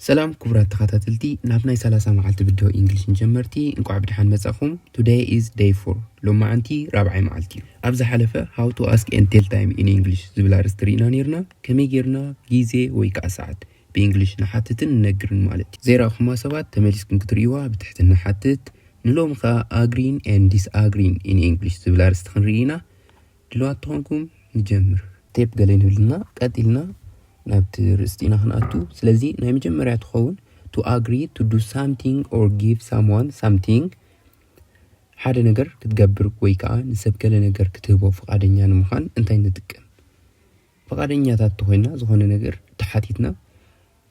ሰላም ክቡራት ተኸታተልቲ፣ ናብ ናይ ሰላሳ መዓልቲ ቪድዮ English ንጀመርቲ እንቋዕ ብደሓን መጻኹም። Today is day four። ሎማዓንቲ ራብዓይ መዓልቲ እዩ። ኣብ ዝሓለፈ How to ask and tell time in English ዝብል ኣርእስቲ ርኢና ነይርና። ከመይ ጌርና ግዜ ወይ ከዓ ሰዓት ብእንግሊሽ ንሓትትን ንነግርን ማለት እዩ። ዘይረኣኹማ ሰባት ተመሊስኩም ክትርእይዋ ብትሕትና ሓትት። ንሎሚ ከዓ Agreeing and disagreeing in English ዝብል ኣርእስቲ ክንርኢ ኢና። ድልዋት ተኾንኩም ንጀምር። ስቴፕ ገለ ንብልና ቀጢልና ናብቲ ርእስቲ ኢና ክንኣቱ። ስለዚ ናይ መጀመርያ ትኸውን to agree to do something or give someone something። ሓደ ነገር ክትገብር ወይ ከዓ ንሰብ ገለ ነገር ክትህቦ ፍቓደኛ ንምዃን እንታይ ንጥቀም? ፍቓደኛታት ተኾይና ዝኾነ ነገር ተሓቲትና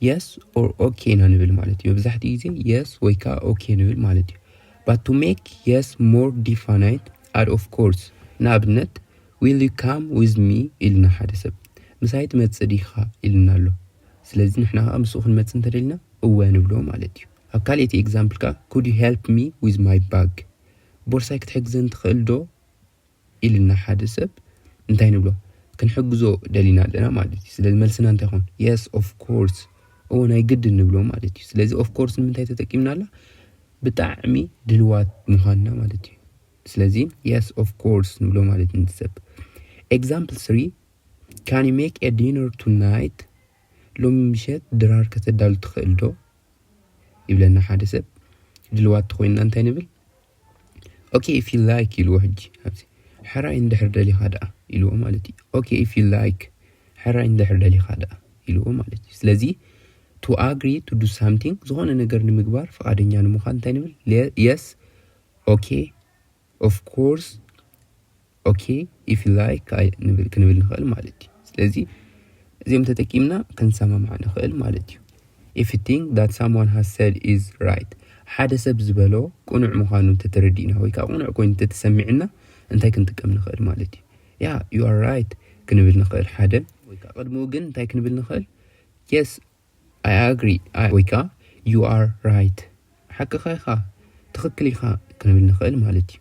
yes or okay ኢና ንብል ማለት እዩ። መብዛሕትኡ ግዜ yes ወይ ከዓ okay ንብል ማለት እዩ። But to make yes more definite, add of course። ንኣብነት will you come with me ኢልና ሓደ ሰብ ምሳይ ትመጽእ ዲኻ ኢልና ኣሎ። ስለዚ ንሕና ከዓ ምስኡ ክንመጽእ እንተደሊና እወ ንብሎ ማለት እዩ። ኣብ ካልኣይቲ example ከዓ could you help me with my bag? ቦርሳይ ክትሕግዘን ትኽእል ዶ ኢልና ሓደ ሰብ እንታይ ንብሎ? ክንሕግዞ ደሊና ኣለና ማለት እዩ። ስለዚ መልስና እንታይ ይኾን? Yes of course፣ እወ ናይ ግድን ንብሎ ማለት እዩ። ስለዚ of course ንምንታይ ተጠቂምናላ? ብጣዕሚ ድልዋት ምዃንና ማለት እዩ። ስለዚ yes of course ንብሎ ማለት እዩ። ሰብ example three, can you make a dinner tonight? ሎሚ ምሸት ድራር ከተዳሉ ትኽእል ዶ ይብለና ሓደ ሰብ። ድልዋት ተኾይንና እንታይ ንብል? Okay if you like ኢልዎ። ሕጂ ኣብዚ ሕራይ እንድሕር ደሊኻ ደኣ ኢልዎ ማለት እዩ። Okay if you like፣ ሕራይ እንድሕር ደሊኻ ደኣ ኢልዎ ማለት እዩ። ስለዚ to agree to do something፣ ዝኾነ ነገር ንምግባር ፍቓደኛ ንምዃን እንታይ ንብል? Yes፣ okay፣ of course፣ okay if you like ክንብል ንኽእል ማለት እዩ። ስለዚ እዚኦም ተጠቂምና ክንሰማማዕ ንኽእል ማለት እዩ። If you think that someone has said is right፣ ሓደ ሰብ ዝበሎ ቅኑዕ ምዃኑ እንተተረዲእና ወይ ከዓ ቅኑዕ ኮይኑ እንተተሰሚዕና እንታይ ክንጥቀም ንኽእል ማለት እዩ? Yeah, you are right ክንብል ንኽእል ሓደ። ወይ ከዓ ቅድሚኡ ግን እንታይ ክንብል ንኽእል? Yes I agree ወይ ከዓ you are right፣ ሓቅኻ ኢኻ፣ ትኽክል ኢኻ ክንብል ንኽእል ማለት እዩ።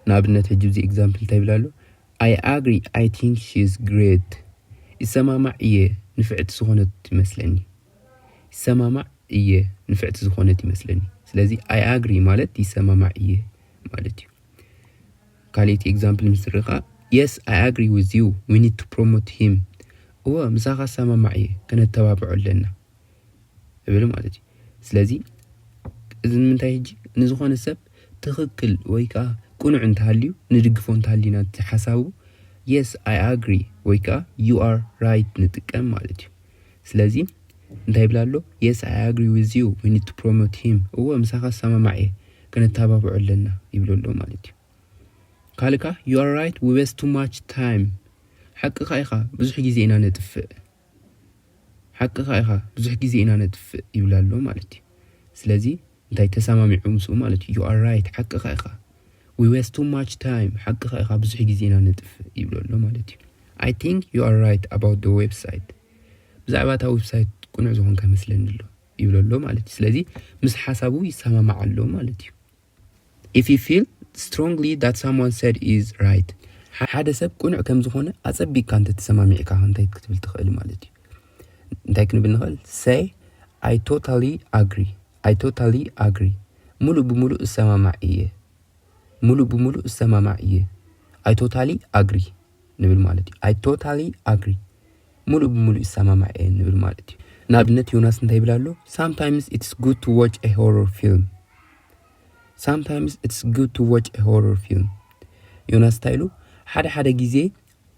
ንኣብነት ሕጂ እዚ example እንታይ ይብል ኣሎ? I agree, I think she is great። ይሰማማዕ እየ፣ ንፍዕቲ ዝኾነት ይመስለኒ። ይሰማማዕ እየ፣ ንፍዕቲ ዝኾነት ይመስለኒ። ስለዚ I agree ማለት ይሰማማዕ እየ ማለት እዩ። ካልኣይቲ example ምስ ንርኢ ከዓ yes I agree with you, we need to promote him። እወ ምሳኻ እሰማማዕ እየ፣ ከነተባብዖ ኣለና እብል ማለት እዩ። ስለዚ እዚ ንምንታይ? ሕጂ ንዝኾነ ሰብ ትኽክል ወይ ከዓ ቅኑዕ እንተሃልዩ ንድግፎ እንተሃሊና እቲ ሓሳቡ yes I agree ወይ ከዓ you are right ንጥቀም ማለት እዩ። ስለዚ እንታይ ይብል ኣሎ? Yes I agree with you, we need to promote him። እወ ምሳኻ እሰማማዕ እየ፣ ከነተባብዖ ኣለና ይብሎ ኣሎ ማለት እዩ። ካልእ ከዓ you are right, we waste too much time። ሓቅኻ ኢኻ፣ ብዙሕ ግዜ ኢና ነጥፍእ። ሓቅኻ ኢኻ፣ ብዙሕ ግዜ ኢና ነጥፍእ ይብል ኣሎ ማለት እዩ። ስለዚ እንታይ ተሰማሚዑ ምስኡ ማለት እዩ? You are right፣ ሓቅኻ ኢኻ። We waste too much time፣ ሓቅኻ ኢኻ፣ ብዙሕ ግዜ ኢና ነጥፍእ ይብል ኣሎ ማለት እዩ። I think you are right about the website፣ ብዛዕባ እታ ዌብሳይት ቅኑዕ ዝኾንካ መስለኒ ኣሎ ይብል ኣሎ ማለት እዩ። ስለዚ ምስ ሓሳቡ ይሰማማዕ ኣሎ ማለት እዩ። If you feel strongly that someone said is right፣ ሓደ ሰብ ቅኑዕ ከም ዝኾነ ኣጸቢቕካ እንተተሰማሚዕካ እንታይ ክትብል ትኽእል ማለት እዩ? እንታይ ክንብል ንኽእል? Say I totally agree, I totally agree፣ ሙሉእ ብሙሉእ እሰማማዕ እየ፣ ሙሉእ ብሙሉእ እሰማማዕ እየ። I totally agree ንብል ማለት እዩ። I totally agree፣ ሙሉእ ብሙሉእ ይሰማማዕ እየ ንብል ማለት እዩ። ንኣብነት ዮናስ እንታይ ይብል ኣሎ? Sometimes it's good to watch a horror film። Sometimes it's good to watch a horror film። ዮናስ እንታይ ኢሉ? ሓደ ሓደ ግዜ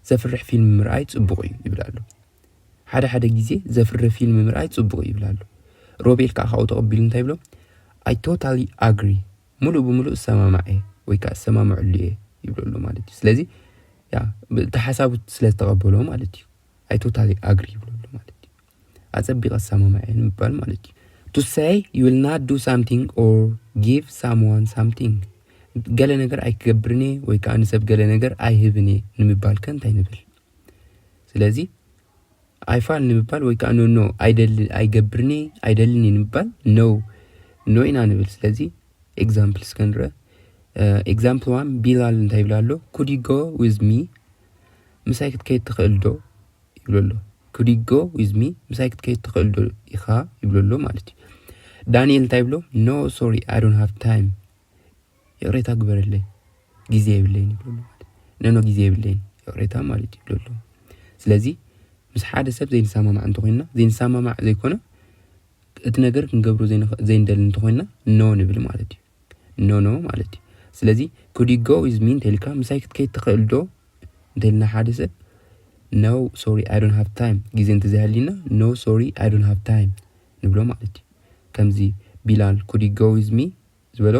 ዘፍርሕ ፊልም ምርኣይ ጽቡቕ እዩ ይብል ኣሎ። ሓደ ሓደ ግዜ ዘፍርሕ ፊልም ምርኣይ ጽቡቕ እዩ ይብል ኣሎ። ሮቤል ከዓ ካብኡ ተቐቢሉ እንታይ ይብሎ? I totally agree፣ ሙሉእ ብሙሉእ እሰማማዕ እየ ወይ ከዓ እሰማምዐሉ እየ ይብሎ ኣሎ ማለት እዩ። ስለዚ ያ እቲ ሓሳቡ ስለ ዝተቐበሎ ማለት እዩ። I totally agree ይብሎ ኣሎ ማለት እዩ። ኣጸቢቐ እሰማማዕ እየ ንምባል ማለት እዩ። To say you will not do something or give someone something፣ ገለ ነገር ኣይክገብርን እየ ወይ ከዓ ንሰብ ገለ ነገር ኣይህብን እየ ንምባል ከ እንታይ ንብል? ስለዚ ኣይፋል ንምባል ወይ ከዓ no no ኣይደል ኣይገብርን እየ ኣይደልን እየ ንምባል no no ኢና ንብል። ስለዚ example እስከ ንርአ። Example one፣ ቢላል እንታይ ይብል ኣሎ? Could you go with me? ምሳይ ክትከይድ ትኽእል ዶ ይብሎ ኣሎ። could you go with me? ምሳይ ክትከይድ ትኽእል ዶ ኢኻ? ይብሎ ኣሎ ማለት እዩ። ዳንኤል እንታይ ይብሎ? No, sorry, I don't have time. ይቕሬታ ግበረለይ፣ ግዜ የብለይን ይብሎ ኣሎ ማለት እዩ። No, no, ግዜ የብለይን፣ ይቕሬታ ማለት እዩ ይብሎ ኣሎ። ስለዚ ምስ ሓደ ሰብ ዘይንሰማማዕ እንተኾይንና፣ ዘይንሰማማዕ ዘይኮነ እቲ ነገር ክንገብሮ ዘይንኽ- ዘይንደሊ እንተኾይንና no ንብል ማለት እዩ። No, no ማለት እዩ። ስለዚ could you go with me እንተልካ፣ ምሳይ ክትከይድ ትኽእል ዶ እንተልና ሓደ ሰብ፣ no, sorry, I don't have time፣ ግዜ እንተዘይሃሊና no, sorry, I don't have time ንብሎ ማለት እዩ። ከምዚ ቢላል could you go with me ዝበሎ፣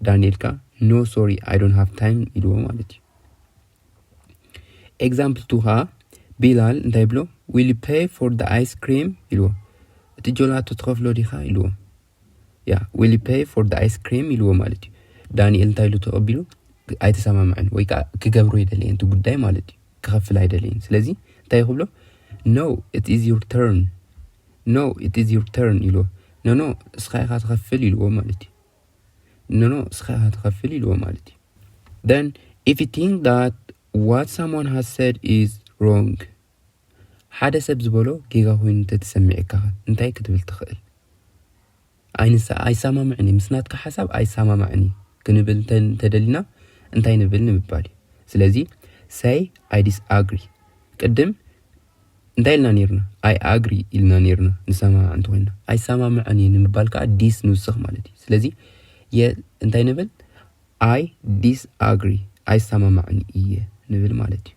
ዳንኤል ከኣ no, sorry, I don't have time ኢልዎ ማለት እዩ። Example two ከኣ ቢላል እንታይ ይብሎ? Will you pay for the ice cream? ኢልዎ። እቲ ጀላቶ ትኸፍሎ ዲኻ? ኢልዎ። Yeah, will you pay for the ice cream? ኢልዎ ማለት እዩ። ዳንኤል እንታይ ኢሉ ተቐቢሉ? ኣይተሰማምዐን ወይ ከዓ ክገብሮ ኣይደለየን እቲ ጉዳይ ማለት እዩ። ክኸፍል ኣይደለየን። ስለዚ እንታይ ክብሎ? No, it is your turn. No, it is your turn ኢልዎ። No, no, እስኻ ኢኻ ትኸፍል ኢልዎ ማለት እዩ። No, no, እስኻ ኢኻ ትኸፍል ኢልዎ ማለት እዩ። Then if you think that what someone has said is wrong, ሓደ ሰብ ዝበሎ ጌጋ ኮይኑ እንተተሰሚዕካ እንታይ ክትብል ትኽእል? ኣይንሳ ኣይሰማምዕን እዩ፣ ምስ ናትካ ሓሳብ ኣይሰማማዕን እዩ ክንብል እንተ- እንተደሊና እንታይ ንብል ንምባል እዩ። ስለዚ say I disagree። ቅድም እንታይ ኢልና ነርና? I agree ኢልና ነርና ንሰማማዕ እንተኮይና። ኣይሰማማዕን እዩ ንምባል ከዓ dis ንውስኽ ማለት እዩ። ስለዚ የ- እንታይ ንብል? I disagree፣ ኣይሰማማዕን እየ ንብል ማለት እዩ።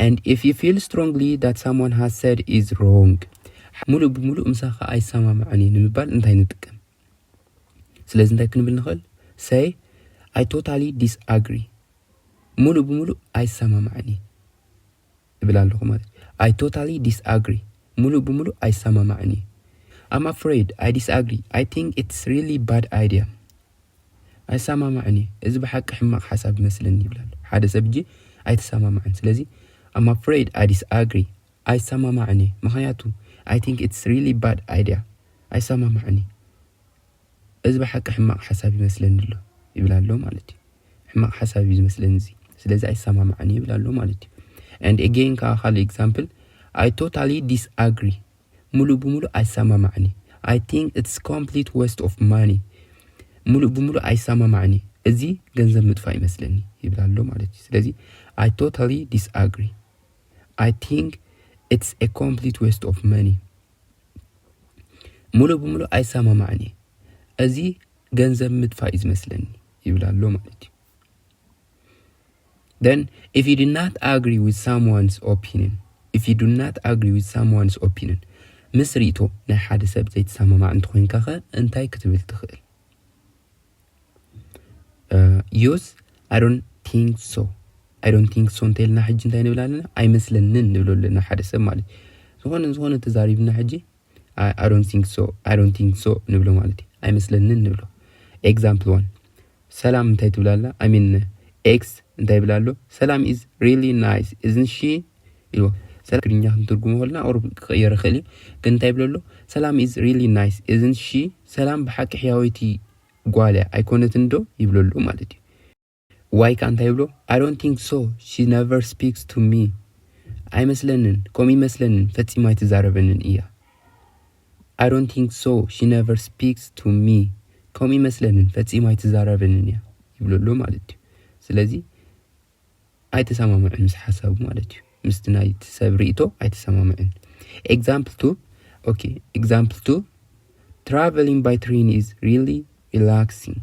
And if you feel strongly that someone has said is wrong፣ ሙሉእ ብሙሉእ ምሳኻ ኣይሰማማዕን እየ ንምባል እንታይ ንጥቀም? ስለዚ እንታይ ክንብል ንኽእል? Say I totally disagree፣ ሙሉእ ብሙሉእ ኣይሰማማዕን እየ እብል ኣለኹ ማለት እዩ። I totally disagree፣ ሙሉእ ብሙሉእ ኣይሰማማዕን እየ። I'm afraid I disagree, I think it's really bad idea። ኣይሰማማዕን እየ፣ እዚ ብሓቂ ሕማቕ ሓሳብ ይመስለኒ ይብል ኣሎ። ሓደ ሰብ እጂ ኣይተሰማማዕን። ስለዚ I'm afraid I disagree፣ ኣይሰማማዕን እየ፣ ምኽንያቱ I think it's really bad idea፣ ኣይሰማማዕን እየ፣ እዚ ብሓቂ ሕማቕ ሓሳብ ይመስለኒ ኣሎ ይብል ኣሎ ማለት እዩ። ሕማቕ ሓሳብ እዩ ዝመስለኒ እዚ፣ ስለዚ ኣይሰማማዕን እየ ይብል ኣሎ ማለት እዩ። And again ከዓ ካልእ example፣ I totally disagree፣ ሙሉእ ብሙሉእ ኣይሰማማዕን እየ። I think it's complete waste of money፣ ሙሉእ ብሙሉእ ኣይሰማማዕን እየ፣ እዚ ገንዘብ ምጥፋእ ይመስለኒ ይብል ኣሎ ማለት እዩ። ስለዚ I totally disagree፣ I think it's a complete waste of money፣ ሙሉእ ብሙሉእ ኣይሰማማዕን እየ፣ እዚ ገንዘብ ምጥፋእ እዩ ዝመስለኒ ይብል ኣሎ ማለት እዩ። Then if you do not agree with someone's opinion፣ if you do not agree with someone's opinion፣ ምስ ርእቶ ናይ ሓደ ሰብ ዘይትሰማማዕ እንተኾይንካ ኸ እንታይ ክትብል ትኽእል? Use I don't think so፣ I don't think so እንተልና ሕጂ እንታይ ንብል ኣለና? ኣይመስለንን ንብሎ ኣለና ሓደ ሰብ ማለት እዩ። ዝኾነ ዝኾነ ተዛሪብና ሕጂ I don't think so፣ I don't think so ንብሎ ማለት እዩ። ኣይመስለንን ንብሎ። Example one፣ ሰላም እንታይ ትብል ኣላ? I mean ኤክስ እንታይ ይብል ኣሎ? ሰላም is really nice, isn't she? ኢልዎ። ሰላም ትግርኛ ክንትርጉሞ ከለና ቁሩብ ክቕየር ይኽእል እዩ። ግን እንታይ ይብሎ ኣሎ? ሰላም is really nice, isn't she? ሰላም ብሓቂ ሕያወይቲ ጓል እያ ኣይኮነትን ዶ? ይብሎ ኣሎ ማለት እዩ። ዋይ ከኣ እንታይ ይብሎ? I don't think so, she never speaks to me። ኣይመስለንን፣ ከምኡ ይመስለንን፣ ፈጺማ ኣይትዛረበንን እያ። I don't think so, she never speaks to me። ከምኡ ይመስለንን፣ ፈጺማ ኣይትዛረበንን እያ ይብሎ ኣሎ ማለት እዩ። ስለዚ ኣይተሰማምዕን ምስ ሓሳቡ ማለት እዩ። ምስቲ ናይቲ ሰብ ርእይቶ ኣይተሰማምዕን። Example two፣ okay፣ example two፣ traveling by train is really relaxing።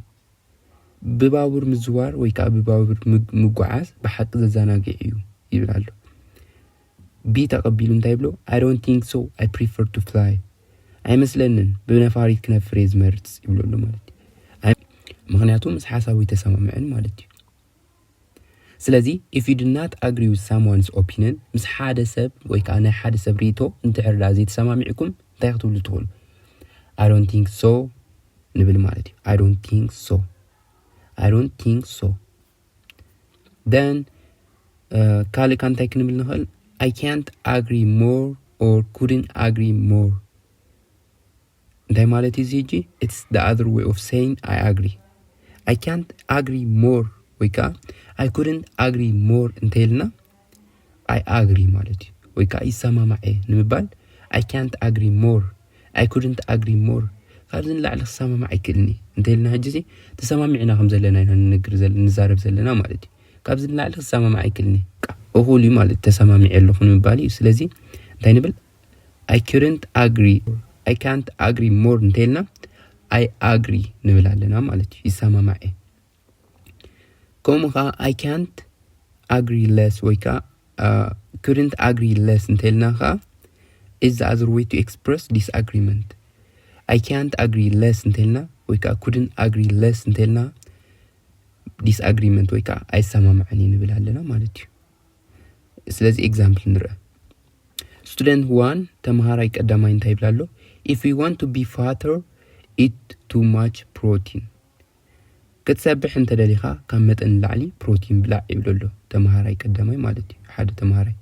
ብባቡር ምዝዋር ወይ ከዓ ብባቡር ምግ- ምጉዓዝ ብሓቂ ዘዘናግዕ እዩ ይብል ኣሎ። ቢ ተቐቢሉ እንታይ ይብሎ? I don't think so, I prefer to fly። ኣይመስለንን፣ ብነፋሪት ክነፍር እየ ዝመርጽ ይብሎ ኣሎ ማለት እዩ። ኣይ- ምኽንያቱ ምስ ሓሳቡ ኣይተሰማምዕን ማለት እዩ። ስለዚ if you do not agree with someone's opinion፣ ምስ ሓደ ሰብ ወይ ከዓ ናይ ሓደ ሰብ ርእይቶ እንድሕር ደኣ ዘይተሰማሚዕኩም እንታይ ክትብሉ ትኽእሉ? I don't think so ንብል ማለት እዩ። I don't think so፣ I don't think so። Then ካልእ ከ እንታይ ክንብል ንኽእል? I can't agree more or couldn't agree more። እንታይ ማለት እዩ እዚ ሕጂ? It's the other way of saying I agree። I can't agree more ወይ ከዓ I couldn't agree more እንተይልና I agree ማለት እዩ። ወይ ከዓ ይሰማማዕ እየ ንምባል I can't agree more. I couldn't agree more. ካብዚ ንላዕሊ ክሰማማዕ ኣይክእልን እየ እንተ ኢልና፣ ሕጂ እዚ ተሰማሚዕና ከም ዘለና ኢና ንነግር ዘለ- ንዛረብ ዘለና ማለት እዩ። ካብዚ ንላዕሊ ክሰማማዕ ኣይክእልን እየ። በቃ እኹል እዩ ማለት፣ ተሰማሚዐ ኣለኹ ንምባል እዩ። ስለዚ እንታይ ንብል? I couldn't agree, I can't agree more እንተ ኢልና፣ I agree ንብል ኣለና ማለት እዩ። ይሰማማዕ እየ። ከምኡ ከዓ I can't agree less ወይ ከዓ couldn't agree less እንተ ኢልና ከዓ is the other way to express disagreement. I can't agree less እንተ ኢልና ወይ ከዓ couldn't agree less እንተ ኢልና disagreement ወይ ከዓ ኣይሰማማዕን እዩ ንብል ኣለና ማለት እዩ። ስለዚ example ንርአ። Student one፣ ተምሃራይ ቀዳማይ እንታይ ይብል ኣሎ? If you want to be fatter, eat too much protein. ክትሰብሕ እንተደሊኻ ካብ መጠን ንላዕሊ ፕሮቲን ብላዕ ይብል ኣሎ ተምሃራይ ቀዳማይ ማለት እዩ፣ ሓደ ተምሃራይ።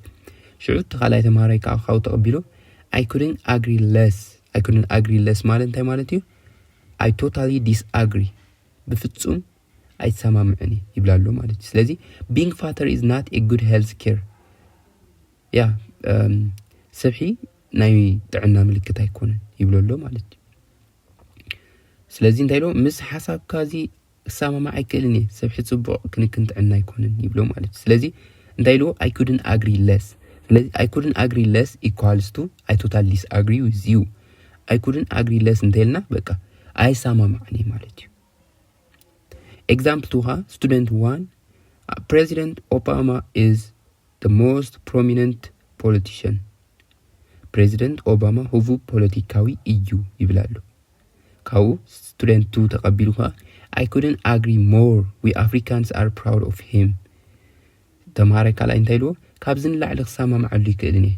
ሽዑ እቲ ካልኣይ ተምሃራይ ከዓ ካብኡ ተቐቢሉ I couldn't agree less. I couldn't agree less ማለት እንታይ ማለት እዩ? I totally disagree. ብፍጹም ኣይሰማምዕን እየ ይብል ኣሎ ማለት እዩ። ስለዚ being fatter is not a good health care. ያ እም፣ ስብሒ ናይ ጥዕና ምልክት ኣይኮነን ይብል ኣሎ ማለት እዩ። ስለዚ እንታይ ኢሉ? ምስ ሓሳብካ እዚ ክሰማማዕ ኣይክእልን እየ፣ ስብሒ ጽቡቕ ክንክን ጥዕና ኣይኮነን ይብሎ ማለት እዩ። ስለዚ እንታይ ኢሉ? I couldn't agree less። ስለዚ I couldn't agree less equals to I totally disagree with you. I couldn't agree less እንተ ኢልና በቃ ኣይሰማማዕን እየ ማለት እዩ። Example two ኻ፣ student one, President Obama is the most prominent politician. ፕሬዚደንት ኦባማ ህቡብ ፖለቲካዊ እዩ ይብል ኣሎ። ካብኡ student two ተቐቢሉ ኸዓ I couldn't agree more, we Africans are proud of him። ተምሃራይ ካልኣይ እንታይ ኢልዎ? ካብዚ ንላዕሊ ክሰማማዓሉ ይክእልን እየ፣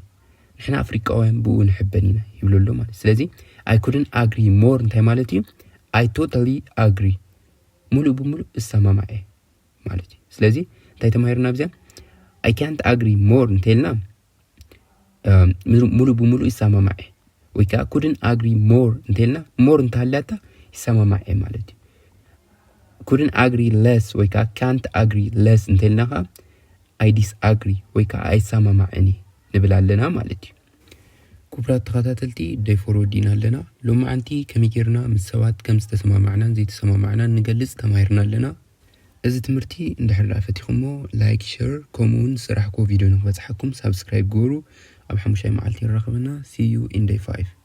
ንሕና ኣፍሪቃውያን ብኡ ንሕበን ኢና ይብል ኣሎ ማለት። ስለዚ I couldn't agree more እንታይ ማለት እዩ? I totally agree፣ ሙሉእ ብሙሉእ እሰማማዕ እየ ማለት እዩ። ስለዚ እንታይ ተማሂርና ኣብዚኣ? I can't agree more እንተልና ሙሉ ብሙሉ ይሰማማዕ እየ፣ ወይ ከዓ couldn't agree more እንተልና more እንተሃልያታ ይሰማማዕ እየ ማለት እዩ። Couldn't agree less ወይ ከዓ can't agree less እንተልና ከዓ I disagree ወይ ከዓ ኣይሰማማዕን እየ ንብል ኣለና ማለት እዩ። ክቡራት ተኸታተልቲ፣ ደይ ፎር ወዲእና ኣለና። ሎማዓንቲ ከመይ ጌርና ምስ ሰባት ከም ዝተሰማማዕናን ዘይተሰማማዕናን ንገልጽ ተማሂርና ኣለና። እዚ ትምህርቲ እንድሕር ደኣ ፈቲኹሞ፣ like፣ share፣ ከምኡ እውን ዝሰራሕክዎ ቪድዮ ንክበጽሓኩም subscribe ግበሩ። ኣብ ሓሙሻይ መዓልቲ ይራኸበና። See you in day five።